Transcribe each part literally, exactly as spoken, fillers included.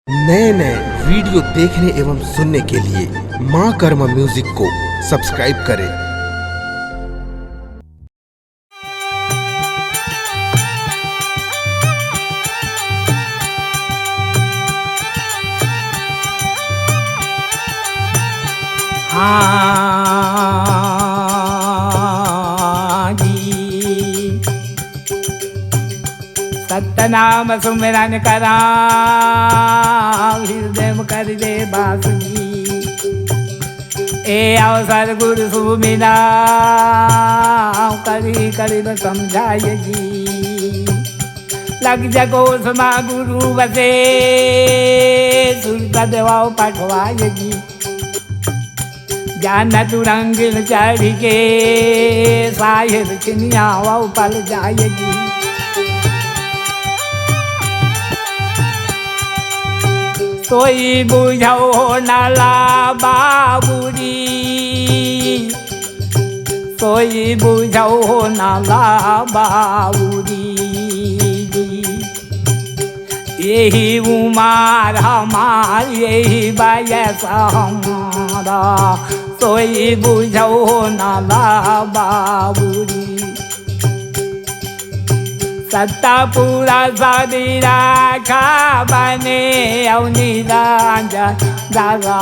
नए नए वीडियो देखने एवं सुनने के लिए माँ कर्मा म्यूजिक को सब्सक्राइब करें। हाँ जी, सतनाम सुमिरन करा, हृदय में कर दे बास जी। ए अवसर गुरु सुमिरा, करी करी न समझाय जी। लग जगो समा गुरु बसे, सुरता देवाओ पठवाय जी। जान तुरंग चढ़ के, साहिर चिनिया पल जाय जी। सोई बुझौ नला बाबूरी, सोई बुझौ नला बाबूरी। यही उमर हमार, यही बयस हमारा, सोई बुझौ नला बाबूरी। सत्ता पूरा सदी राखा बने अउ निरंजन दादा।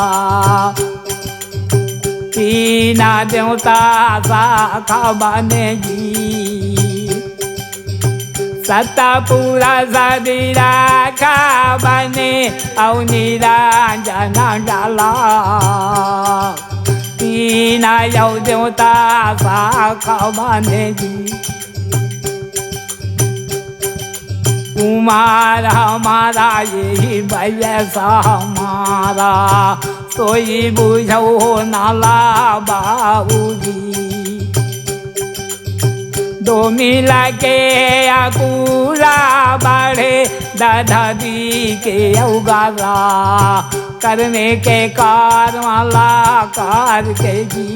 तीना देवता साखा बने जी। सत्ता पूरा सदी राखा बने अउ निरंजन डाला। तीना अउ देवता साखा बने जी। उमर हमारा यही बयस हमारा, सोई बुझौ नला बाबूजी। दो मिला के अकुरा बढ़े, दादाजी के अवगारा, करने के कार वाला कार के जी।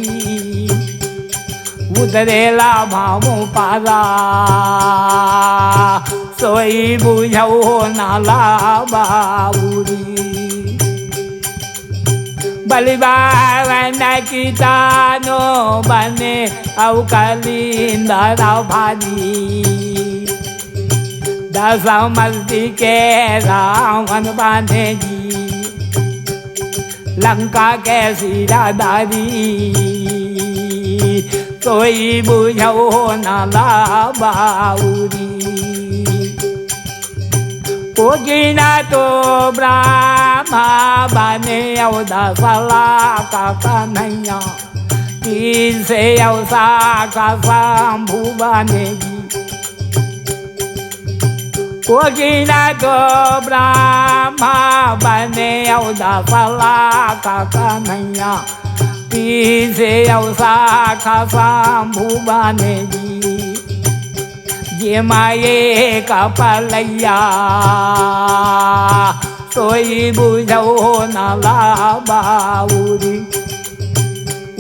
उतरेला भामो पारा, सोई बुझौ नला बाबूरी। बलिबावन कितानो बने अउ कलिंदर भारी। दसमस्ती के रावण बने जी। लंका के सिरादारी, सोई बुझौ नला बाबूरी। कोगिना तो ब्रह्मा बने अउ दसला का कन्हैया, तीन से अउ साका शंभू बने जी। कोगिना तो ब्रह्मा बने अउ दसला का कन्हैया, तीन से अउ साका शंभू बने जी। जे माये का पलैया, सोई बुझौ नला बाबूरी।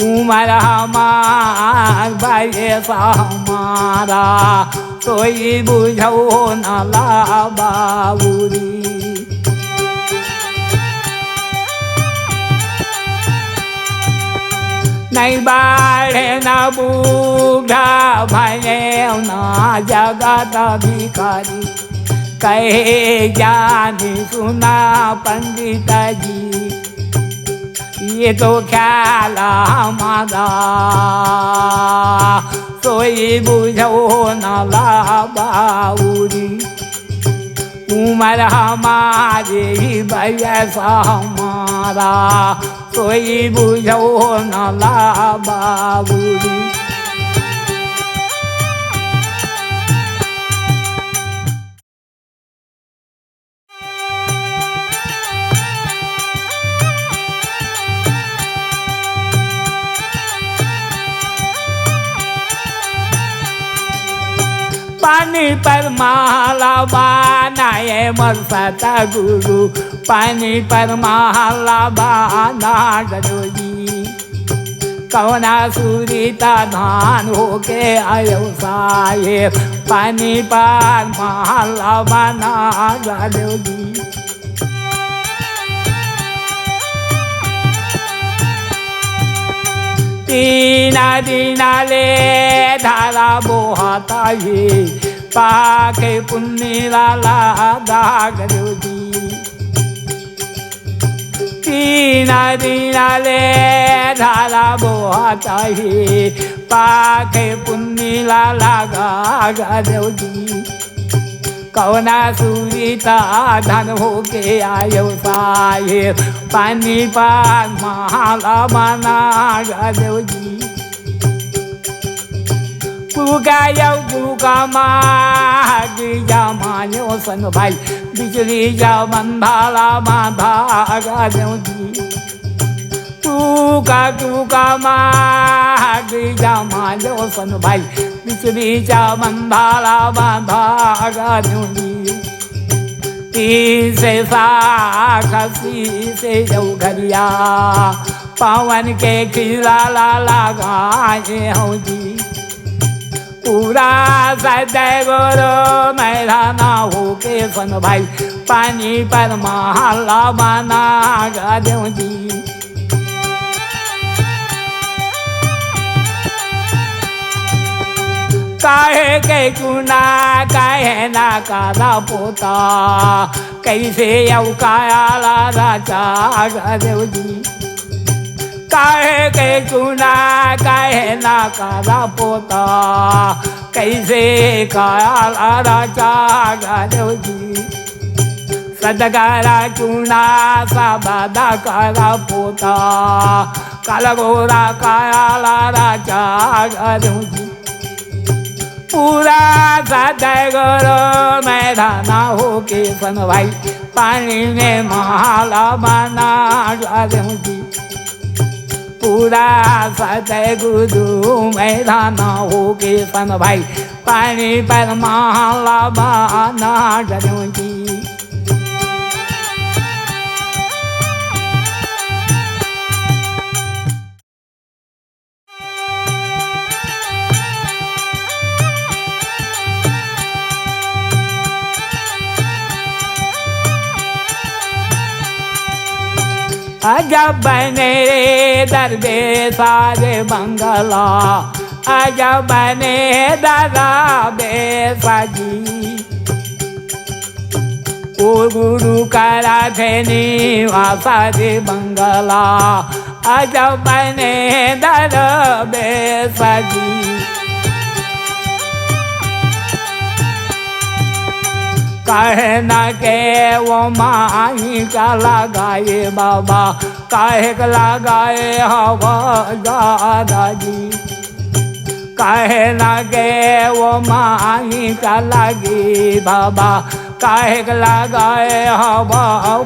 उमर हमार बयस हमारा, सोई बुझौ नला बाबूरी। नहीं बाढ़े न बूढ़ा भये न जगत भिखारी, कहे ज्ञानी सुना पंडित जी। ये तो ख्याल हमारा, सोई बुझौ नला बाबूरी। उमर हमार यही बयस हमारा, सोई बुझौ नला बाबूरी। पानी पर महला बनाए मोर सतगुरु, पानी पर महला बना डरो जी। कौना सुरीता धान होके आयो साहेब, पानी पर महला बना डरो जी। तीन दिन ले धारा बोहत हे, पाके पुन्नी ला लागा देव जी। तीन दिन ले धारा बोहत हे, पाके पुन्नी ला लागा देव जी। कौना सुरता धन होके आयो साहेब, पानी पर महल बना देव जी। पुका यौ पुका मा गिरिजा मायो सन भाई, बिचरी जा बंधाला बांधा देव जी। टूका टूका मा गिरिजा मायो सन भाई, बिचरी जा बंधाला बांधा देव जी। तीन से साठ अस्सी से यौ घरिया, पवन के खिला ला लगाए हौ जी। पूरा सतगुरु मैदाना होके सन भाई, पानी पर महल बना देव जी। काहे के चुना, काहे ना काला पोता, कैसे यौ काया ला राजा देव जी। काहे के चुना, काहे ना काला पोता, कैसे काया ला राजा देव जी। सतगरा चुना, सबदा काला पोता, काला गोरा काया ला राजा देव जी। पूरा सतगुरु मैदाना होके सन भाई, पानी में महल बना देव जी। पूरा सतगुरु मैदाना होके सन भाई, पानी पर महल बना देव जी। अजब बने दरबे सारे बंगला, अजब बने दरबे साजी। ओ गुरु करा थे निवासा रे बंगला, अजब बने दरबे सजी। कहे न के वो माई का लगाए बाबा, काहे के लगाए हव दादाजी। काहे ना के वो माही का लागी बाबा, काहे के लगाए हव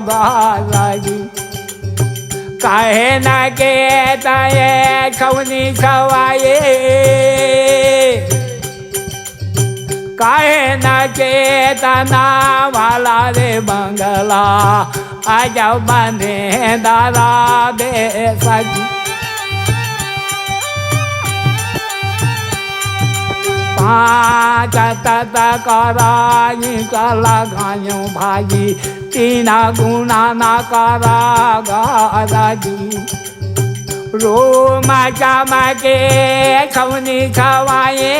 दादाजी। काहे ना के ताए छौनी छवाए, काहे ना चेतना वाला रे बंगला, अजब बने दरबे सजी। पाँच तत कराई का लगायो भाई, तीन गुना ना करा गरजी। रोम चमके छौनी छवाए,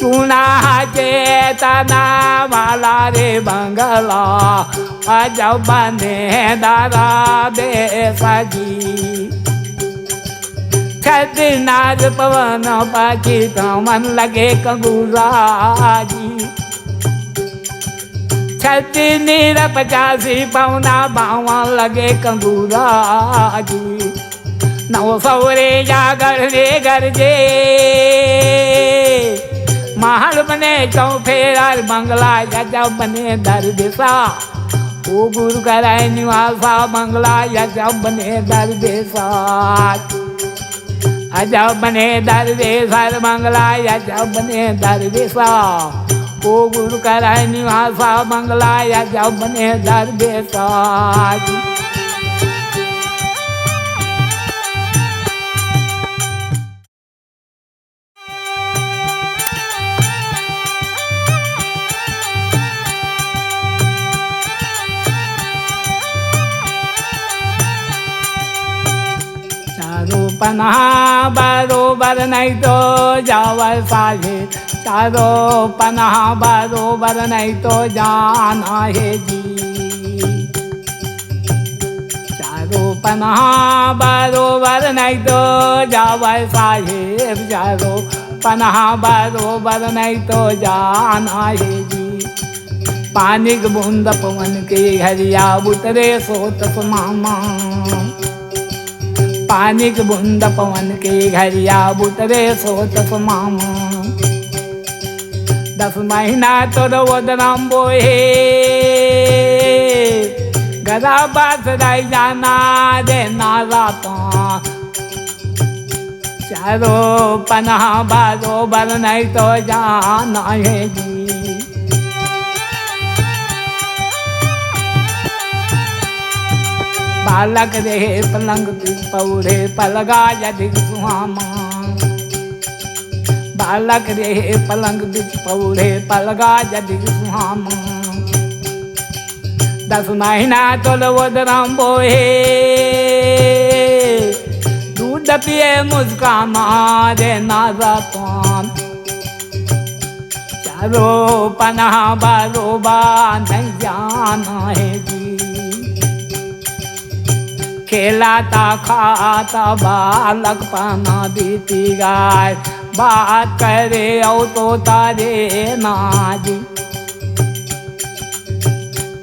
चुना चेतना वाला रे बंगला, अजब बने दरबे सजी। छत नार पवन पाछी पवन लगे कंगूराजी। छत नीर पचासी पौना बावन लगे कंगूराजी। नौ सौरे जागर रे गरजे। महल बने चौफेर बंगला अजब बने दरबे सा। ओ गुरु कराए निवासा बंगला अजब बने दरबे सा। अजब बने दरबे सर बंगला अजब बने दरबे सा। ओ गुरु कराए निवासा बंगला अजब बने दरबे सा। पनहा बरोबर नहीं तो जावय साहेब, चारों पनहा बरोबर नहीं तो जाना हे जी। चारों पनहा बरोबर नहीं तो जावय साहेब, चारों पनहा बरोबर नहीं तो जाना हे जी। पानी के बूंद पवन के घरिया उतरे सोतस मामा। पानी के बूंद पवन के घरिया उतरे सोतस मामा। दस महीना तोर ओदरम बोहे, गरा बास रह जाना रे नारा तो। चारों पनहा बरोबर नहीं तो जाना हे जी। बालक रहे पलंग बिच पौड़े, पलगा अधिक सुहामा। बालक रहे पलंग बिच पौड़े, पलगा अधिक सुहामा। दस महीना तोर ओदरम बोहे, दूध पिए मुस्काना रे नारा तो। चारों पनहा बरोबर नहीं जाना हे जी। खेलाता खाता बालक पनहा बीती गाय, बात करे औ तोता रे ना जी।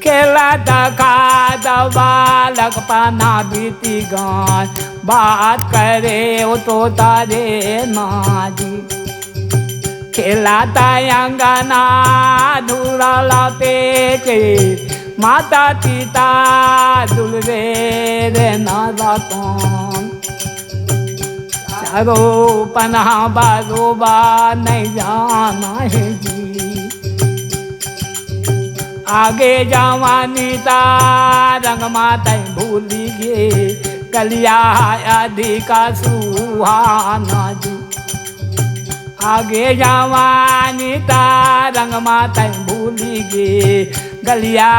खेलाता खाता बालक पनहा बीती गाय, बात करे औ तोता रे ना जी। खेलाता अंगना धूरा लपेटे, माता पिता दुलरे रे नारा तो। चारों पनहा बरोबर नहीं जाना हे जी। आगे जवानी ता रंग माता भूली गे, गलिया अधिका सुहाना जी। आगे जवानी ता रंग माता भूली गे, गलिया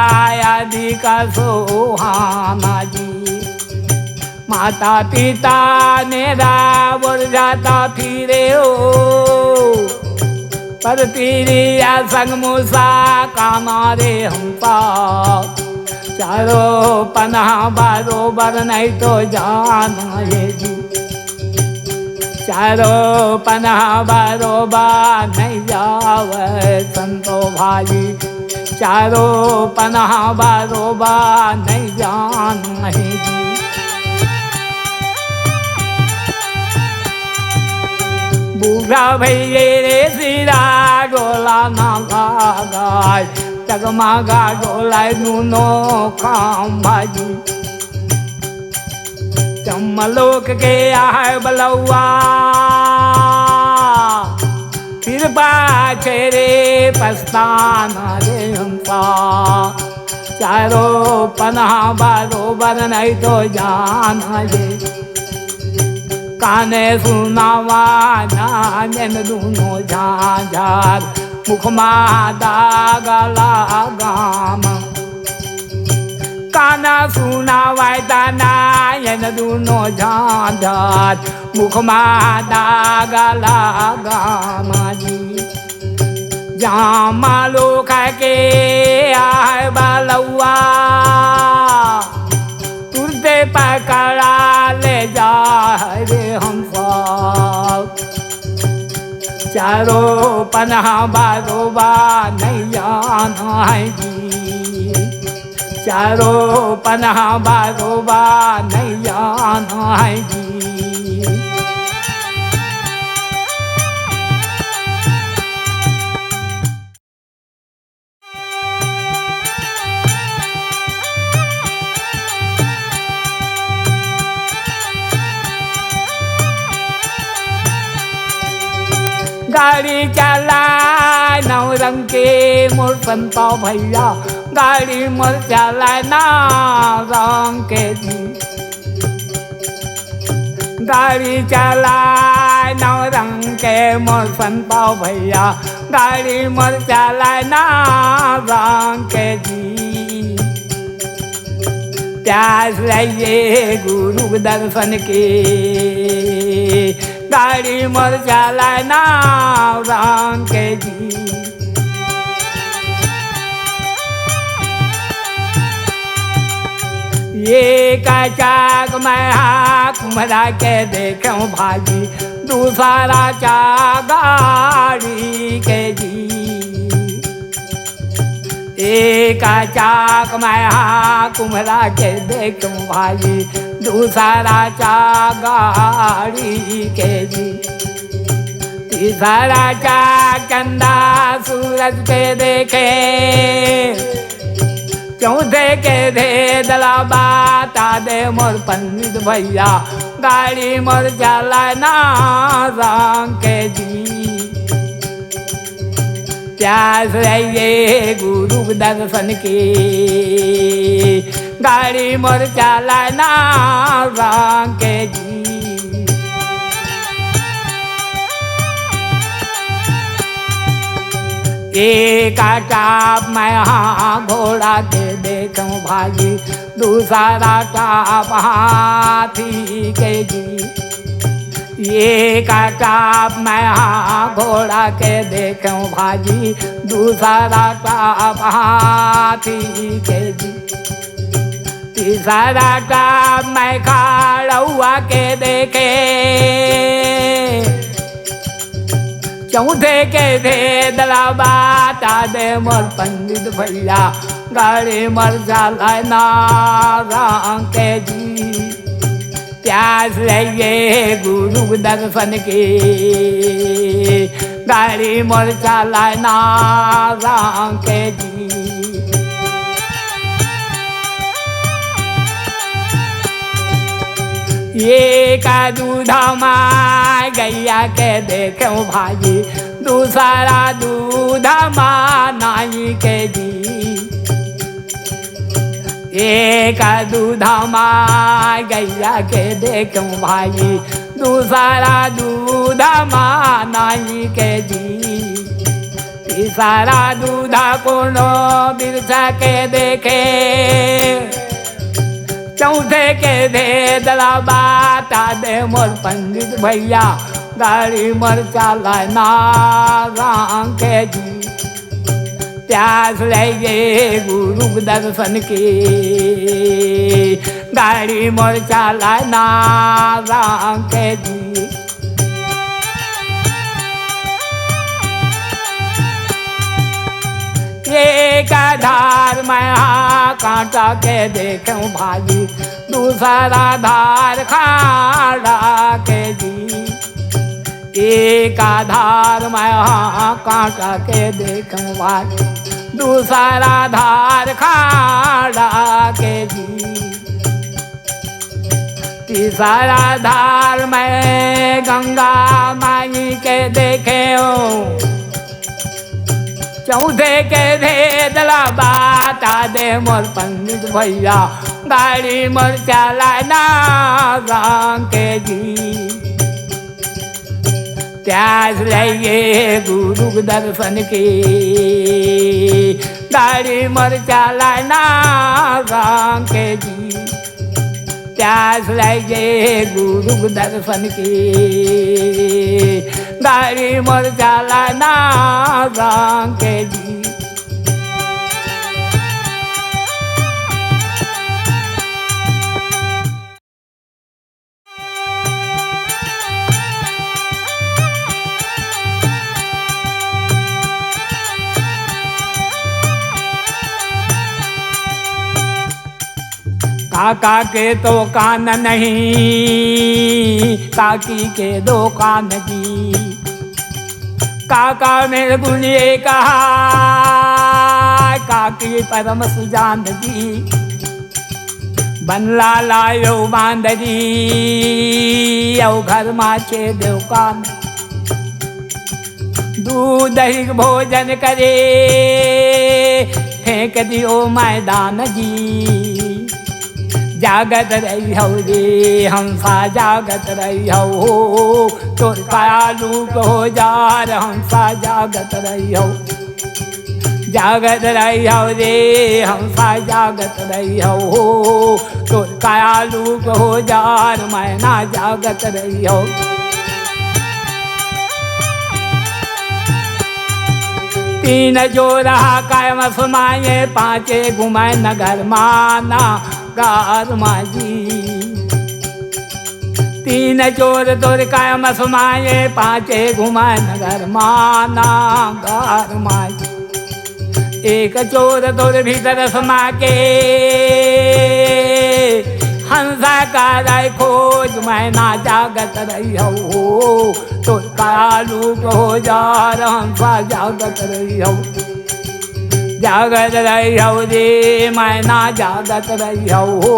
अधिका सुहाना जी। माता पिता मेरा बोल जाता फिरे हो, पर पिरिया संग मुसा काना रे हमका। चारों पनहा बरोबर नहीं तो जाना हे जी। चारों पनहा बरोबर नहीं जावय संतो भाई। चारों पनहा बरोबर नहीं जाना हे जी। बूढ़ा भइये रे सिरा डोला ना लागय, जगमगा डोलय दूनो खंभा जी। जमलोक के आहे बलौआ, फिर पाछे रे पछताना रे हमका। चारों पनहा बरोबर नहीं तो जाना हे। काने सुनावा ना नैन दूनो झांझर, मुख मा दाग लगामा। काना सुनावय ता नैन दूनो झांझर, मुख मा दाग लगामा जी। जमलोक के आहे बलौआ, तुरते पकड़ा ले जाय रे हमका। चारों पनहा बरोबर नहीं जाना हे जी। चारों पनहा बरोबर नहीं जाना हे जी। गाड़ी चलाय नौ रंग के मोर संतो भइया, गाड़ी मोर चलाय नौ रंग के जी। गाड़ी चलाय नौ रंग के मोर संतो भइया, गाड़ी मोर चलाय नौ रंग के जी। प्यास लगे गुरु दर्शन के, गाड़ी मोर चलाना रंग के जी। एक चाक मैं हा कुम्हरा के देखेंव भाजी, दूसरा चाक गाड़ी के जी। एक चाक मैं हा कुम्हरा के देखेंव भाजी, दूसरा चाक गाड़ी के जी। तीसरा चाक चंदा सूरज के देखे, चौथे के भेद ला बता दे मोर पंडित भैया, गाड़ी मोर चलाना रंग के जी। प्यास लगे गुरु दर्शन के, गाड़ी मोर चलाना रंग के जी। एक टाप मैं हा घोड़ा के देखेंव भाजी, दूसरा टाप हाथी के जी। एक टाप मैं हा घोड़ा के देखेंव भाजी, दूसरा टाप हाथी के जी। तीसरा टाप मैं खड़उआ के देखे, चौथे के भेद ला बता दे मोर पंडित भैया, गाड़ी मोर चलाना रंग के जी। प्यास लगे गुरु दर्शन के, गाड़ी मोर चलाना रंग के जी। एक दूध मा गैया के देखेंव भाजी, दूसरा दूध मा नाई के जी। एक दूध मा गैया के देखेंव भाजी, दूसरा दूध मा नाई के जी। तीसरा दूध कोनो बिरसा के देखे, चौथे के भेद ला बता दे मोर पंडित भैया, गाड़ी मोर चलाना रंग के जी। प्यास लगे गुरु दर्शन के, गाड़ी मोर चलाना रंग के जी। एक धार मैं हा कांटा के देखेंव भाजी, दूसरा धार खाड़ा के जी। एक धार मैं हा कांटा के देखेंव भाजी, दूसरा धार खाड़ा के जी। तीसरा धार मैं गंगा माई के देखेंव, चौथे के भेद ला बता दे मोर पंडित भैया, गाड़ी मोर चलाना रंग के जी। प्यास लगे गुरु दर्शन के, गाड़ी मोर चलाना रंग के जी। प्यास लगे गुरु दर्शन के, गाड़ी मोर चलाना रंग के जी। काका के तो कान नहीं, काकी के दो कान जी। काका मेर गुण एक हाय, काकी परम सुजान जी। बनला लायो बांदरी, अउ घर मा छे देव कान। दूध दही भोजन करे, फेंक दियो मैदान जी। जागत रही हौ रे हंसा, जागत रही हौ, तोर काया लूट हो जार हंसा, जागत रही हौ। जागत रहिहौ रे हंसा, जागत रहिहौ हो, तोर काया लूप हो जाय, मैना जागत रहिहौ। तीन जोर हा काय म समाय, पांचे घुमय नगर मा नगर मा जी। तीन जोर तोर काय म समाय, पांचे घुमय नगर मा नगर मा जी। एक जोर तोर भीतर समा के, हंसा करय खोज, मैना जागत रहिहौ हो, तोर काया लूप हो जाय, हंसा जागत रहिहौ। जागत रहिहौ रे मैना, जागत रहिहौ हो,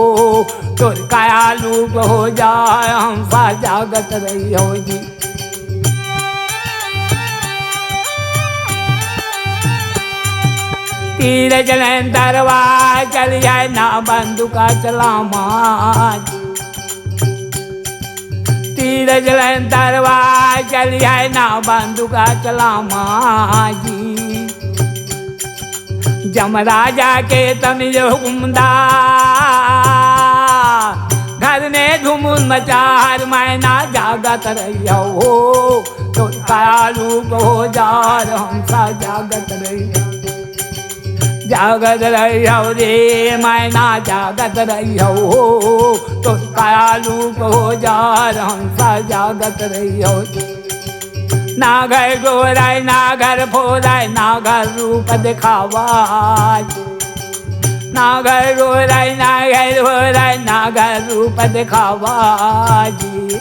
तोर काया लूप हो जाय, हंसा जागत रहिहौ जी। तीर जलंधरवा चल जाय ना बंदूका चलामा जी। तीर जलंधरवा चल जाय ना बंदूका चलामा जी। जमराजा के तमिल हुकुमदार, घर में धूम मचाय, मैना जागत रहिहौ हो, तोर काया लूप हो जाय, हंसा जागत रहिहौ। जागत रहिहौ रे मैना, जागत रहिहौ हो, तोर काया लूप हो जाय, हंसा जागत रहिहौ। नागर गोरय, नागर फोरय, नागर रूप देखावय। नागर गोरय, नागर फोरय, नागर रूप देखावय जी।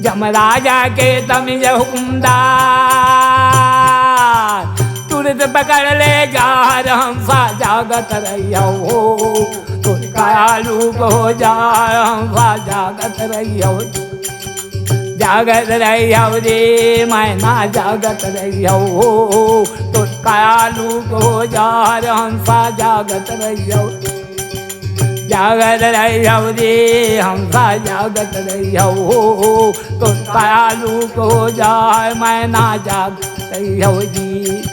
जमराजा के तमिल हुकुमदार, तुरंत पकड़ ले जाय, हंसा जागत रहिहौ हो, तोर काया लूप हो जाय, हंसा जागत रहिहौ। जागत रहिहौ रे मैना, जागत रहिहौ हो, तोर काया लूप हो जाय, हंसा जागत रहिहौ। जागत रहिहौ रे हंसा, जागत रहिहौ हो, तोर काया लूप हो जाय, मैना जागत रहिहौ जी।